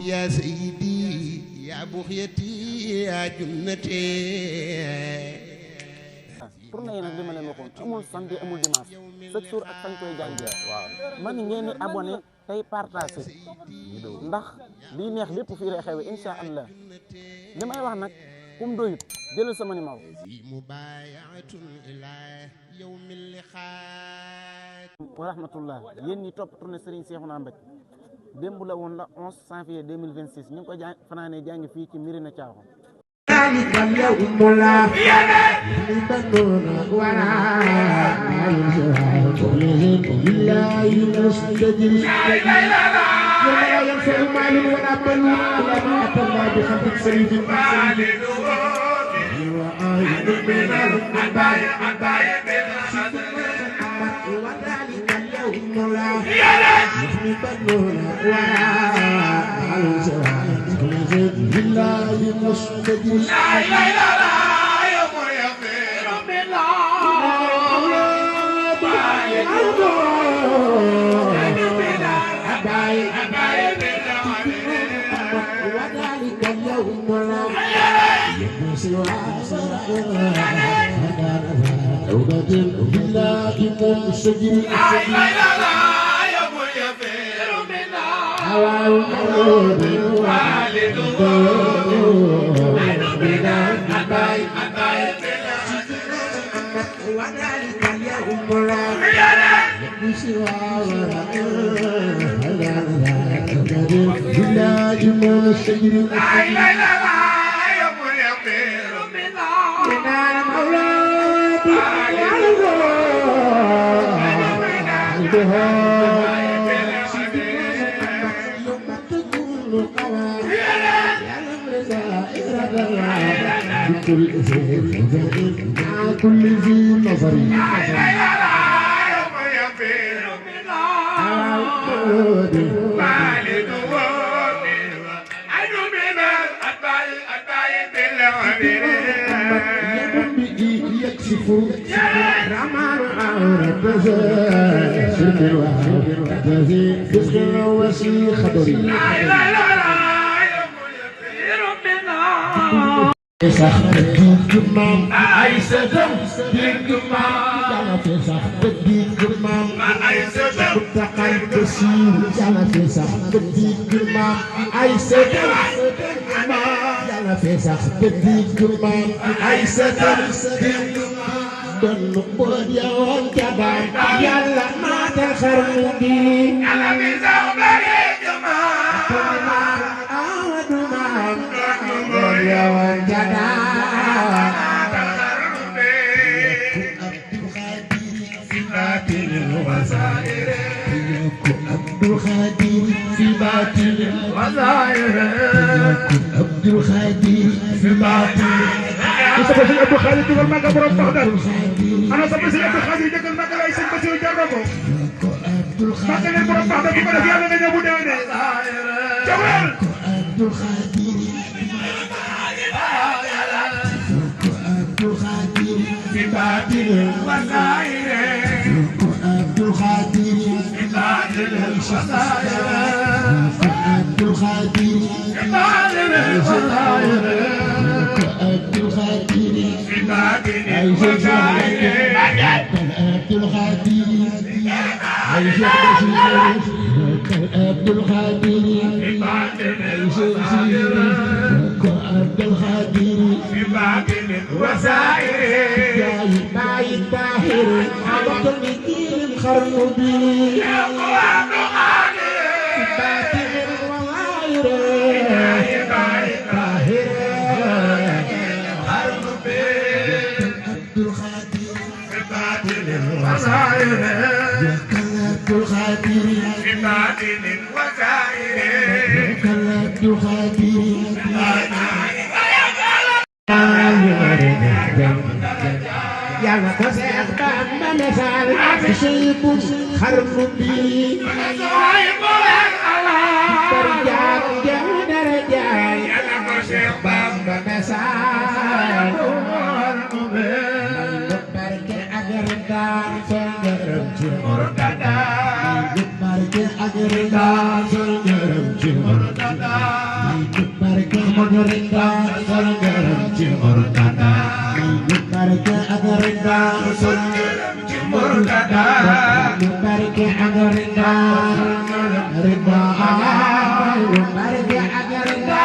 يا سيدي يا بغيتي يا جنتي. tournée yi nag li ma leen waxoon amul samedi amul dimanche chaque jour ak fañ koy jàngee. waaw man ngeen di abonné tey partagé ndax liy neex lépp fii lay xewe incha allah li may wax nag kum doyut jëlal sama numéro. wa rahmatullah yéen ñi topp tournée Serigne Cheikhouna Mbathie démb la woon la 11 janvier 2026 ñu ngi ko fanaanee jàng fii ci Médina Thiaroye. ذلك اليوم لا يبنون ولا لله مستجر يوم لا ينفع مال ولا بنون الا من اتى الله بخلق سيد وآية من العباية وذلك اليوم لا يبنون ولا لله مستجيب لا اله الا الله يوم يغفر بالله وذلك اليوم لا يكون سوى توبة بالله مستجيب لا اله الا الله يوم يغفر وذلك اليوم لا بالله منشجر لا اله الا الله يوم يطير من المولاد كل ذي نظر يوم يطير والد عين من الأتباع يكشف رمال عورة شرك الوهاب فسق وسي خضري sax dëgg maam ay sëtam dëgg maam yàlla fi sax dëgg maam ay sëtam bu taxay ko siiw yàlla fi sax dëgg maam ay sëtam maam yàlla fi sax dëgg maam ay sëtam dëgg maam doon boot yoon ca baam yàlla maatal xarnu gi yàlla fi sax dëgg maam awadu maam doon yoon ca عبد الخادر في باطل وظاهر عبد الخادر في باطل Mustafa Sëñ Abdou Khadir dugal Magal borom Baxdad ana sama Sëñ Abdou Khadir dëggal Magal ay sëñ Basiru jar na ko Magal leen borom Baxdad bu ko def yàlla nga ñëw bu déwénee jawel عبد الخادر عبد الخادر في باطل وظاهر عبد الخادر في باطل وظاهر عبد الخادر في باطل وظاهر عبد الخادر في باطل وظاهر عبد الخادر عبد الخادر في باطل وظاهر عبد الخادر في باطل وظاهر جاي باي طاهر عبد المدير الخرنوبي يا عبد الخادر في باطل وظاهر جاي باي طاهر الخرنوبي عبد الخادر في باطل وظاهر عبد الخادر في باطل وظاهر عبد الخادر يا كسر بام مثال شيب خرنوبي صاحب الله درجات جم درجات يا كسر بام مثال خرنوبي بركة أجردان سنجرم مرتدا بركة أجردان سنجرم ci Murtada ñu barke ak rinda sol ngërëm ci Murtada ñu barke ak rinda sol ngërëm ci Murtada ñu barke ak rinda rinda ñu barke ak rinda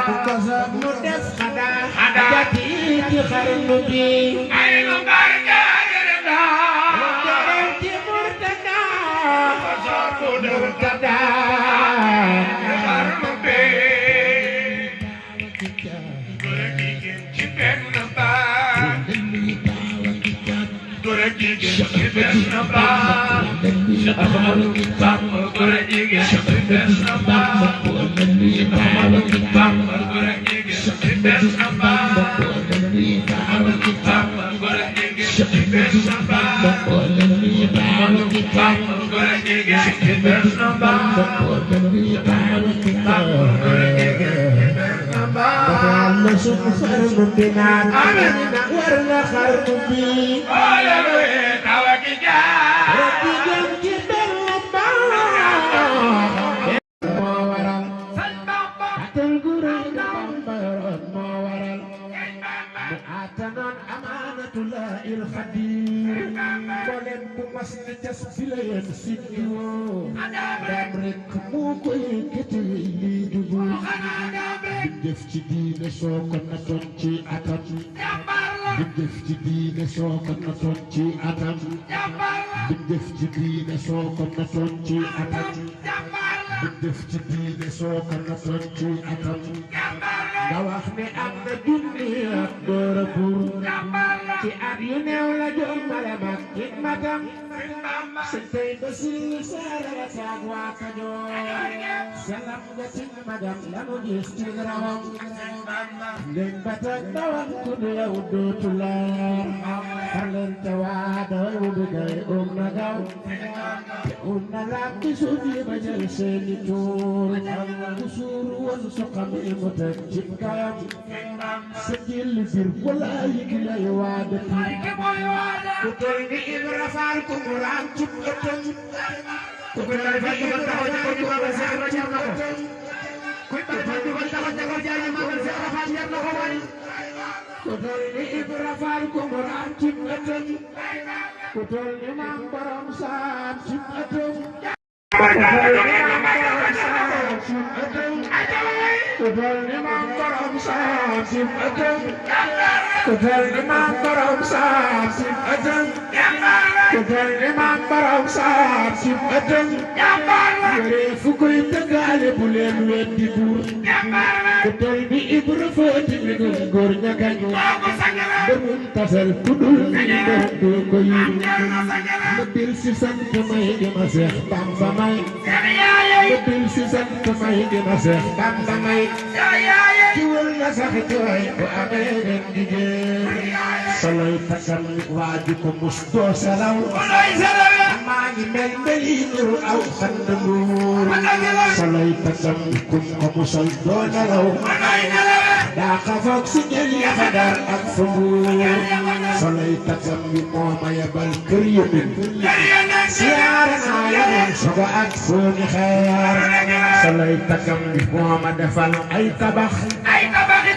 ku ko soog mu def xada jati ci xarnu bi ay lu barke ak rinda ci Murtada Murtada xarnu bi ci benn baat góor ak jigéen ci benn baat Cheikh Ahmadou Bamba góor ak jigéen ci benn baat Cheikh Ahmadou Bamba góor ak jigéen ci benn baat Ahmadou Bamba góor ak jigéen ci benn baat Ahmadou Bamba góor ak jigéen ci benn baat Allah suku farmu binan warna kharmu bi haleluya tawakija rabbi jam ci bamba mo waral atal guru bamba mo waral mu atanon amanatullah il khadir bolen bu mas ni jas filen siddu dam rek mu koy kete li dubu def ci diine soo ko natoon ci atam def ci diine soo ko natoon ci atam def ci diine soo ko natoon ci atam def ci diine soo ko natoon ci atam nga wax ne am na junni ak door a buur ci at yu néew la jombale mag ci matam sëñ tey ba si saara la saag waa Kajoor salam nga ci magam lanu gis ci rawam leen ba tag dawam ku du yow dootu leer far leen te waa daw bi gay na gaw te na laab ci suuf yi ba jël seeni tuur ku suuru woon su xam i mu teg ci kayam sa jilli bir wala yi ki lay waa dëkk ku tol ni Ibra Faal ku mu raam ci ëttam ku ko lay fa dugal taxaw ci ko dugal sa Ibra jar na ko kuy ba fa dugal taxaw ci ko jaay magal sa Ibra Faal jar na ko waay ku tol ni Ibra Faal ku mu raam ci ëttam ku tol ni Maam Borom Saam ci ëttam kudal ni Maam Borom Saam si ëttam kudal ni Maam Borom Saam si ëttam kudal ni Maam Borom Saam si ëttam yore fu koy tëggaale bu leen weddi buur kudal ni Ibra Faati mi dul góor ña gañ demun tasal kudul ni mbër du ko yiru ma bil si sant may gi ma Seex Bamba may ma bil si sant may gi ma Seex Bamba may jiwal na sax jooy bu amee ren jigéen soloy takam waaju ko mus doo salaw maa ngi mel mbeli niru aw xand nguur soloy takam kum ko musal doo nelaw daa xafoog si ñel yaxa dar ak fa nguur soloy takam bi moo ma yebal kër yëmin siyaare naa yeneen sogo ak fooni xeer soloy takam bi moo ma defal ay tabax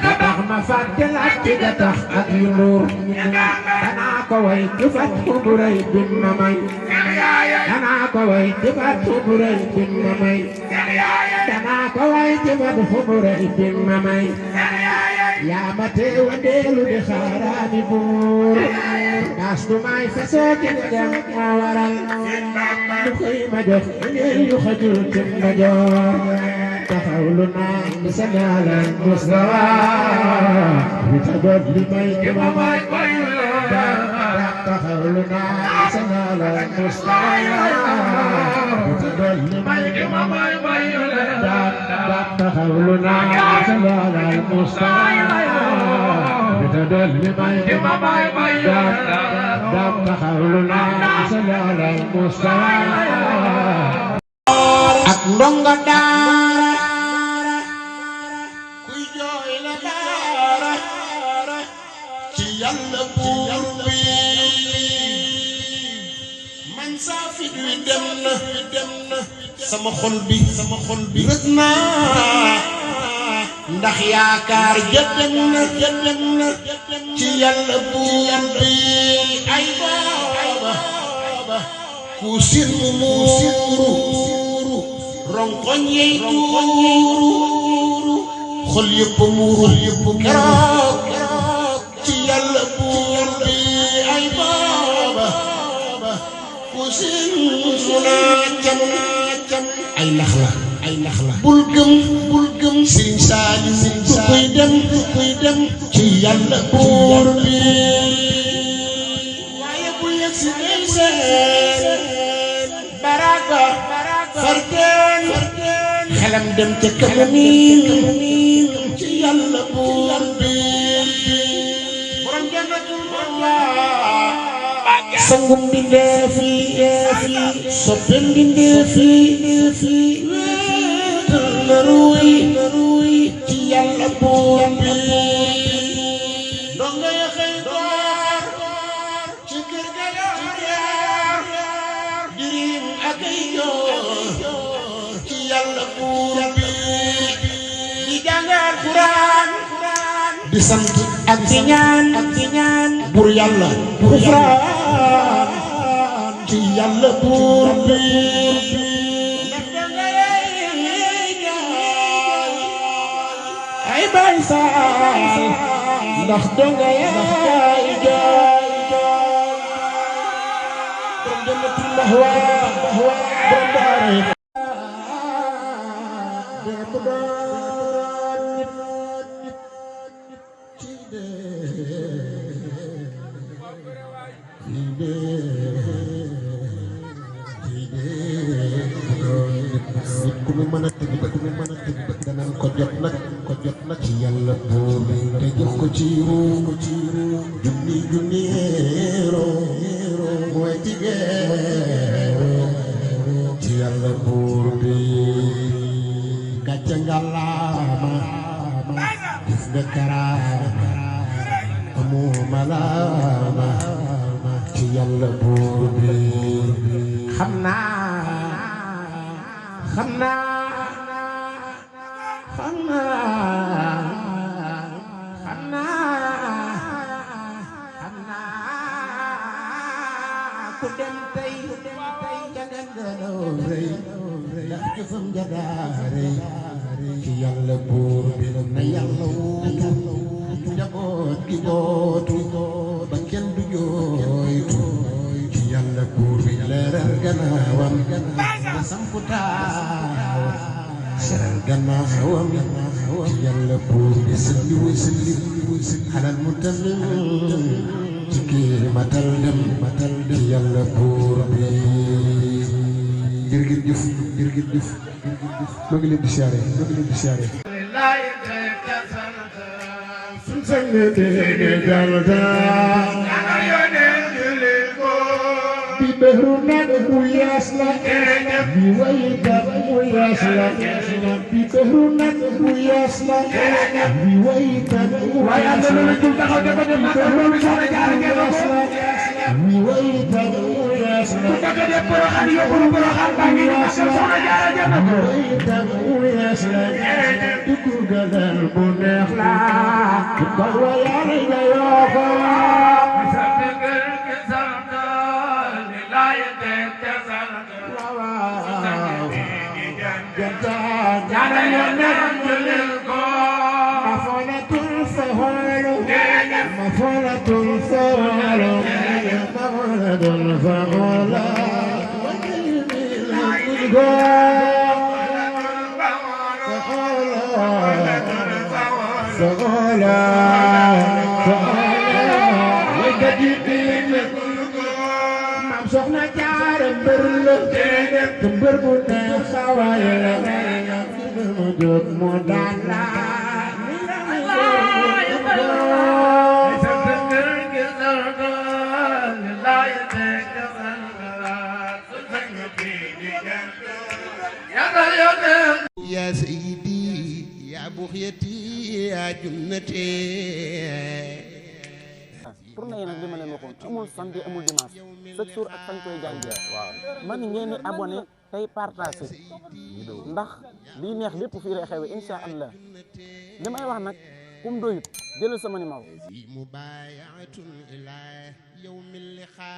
tabax ma fàtte laaj ci gatax ak yu nuur danaa ko way ci fat bu rëy bin ma may danaa ko way ci fat bu rëy bin ma may danaa ko way ci fat bu rëy bin ma may yaa ma teewa deelu di xaaraani buur naas du may fesoo ci dem moo waral lu xëy ma jox ngeen yu xajul ci ndajoor taxawlu naa di sa ñaalal Mustafa bi ta doot li may di ma may taxawlu naa di sa ñaalal Mustafa bi ta doot li may di ma may taxawlu naa di sa ñaalal Mustafa bi ta doot li may di ma may taxawlu naa di sa ñaalal Mustafa ak ndonga daara kuy jooy la daara ci Yàlla buur bi man saa fi dem na sama xol bi rët naa ndax yaakaar jëddem na ci yàlla buur bi ay booba ku sin muuru ronkoñ yey tuuru xol yëpp muuru keroog ci yàlla buur bi ay booba ku sin cam ay nax la bul gëm Sëriñ Saaliw ku koy dem ci yàlla buur bi waaye bu yegg si day seen baraka farteen xelam dem ca kamiin ci yàlla buur bi borom jannatul ma'wa sangum mbindeef yi soppem mbindeef yi na ruuy ci yàlla buur bi ndongo ya xëy door ci kër ga yor dirim ak ay joor ci yàlla buur bi di jàngal Quraan di sant ak di ñaan buur yàlla Quraan ci yàlla buur bi ay bay saal ndax donga yaay jooy borom jannatul mahwa borom daare bépp doon nit ci nit ku mu mën a tëgg danañ ko jot nag ci yàlla buur bi te jox ko ci ruum junni mooy tigeero ci yàlla buur bi gàcce ngalaama gis nga karaama amoo malaama ci yàlla buur bi xam naa ku dem tey jagandoo rëy ndax jëfam jagaarey ci yàlla buur bi na yàlla wuutu njaboot gi bootu ba kenn du jooytu ci yàlla buur bi leeral gannaawam na sampu taaw seral gannaawam ci yàlla buur bi sëlli xalal mu tamit ci kii matal dem ci yàlla buur bi jërëjëf noo ngi leen di siyaare suñ sang teege jalta bi behru nag mu yaas la bi waykat mu yaas la bi behru nag mu yaas la bi waykat mu yaas la mi waykat mu yaas la dugg gagal bu neex la ko wayal nga yoko soxna Jaara mbër la te mbër bu neex xawaay la mu jóg mu daan la يا سيدي يا بغيتي يا جنتي tournée yi nag li ma leen waxoon amul samedi amul dimanche chaque jour ak fañ koy jàngee waaw man ngeen di abonné tey partagé ndax lii neex lépp fii lay xewe incha allah li may wax nag kum doyut jëlal sama numéro mubayatun ila yawmil liqa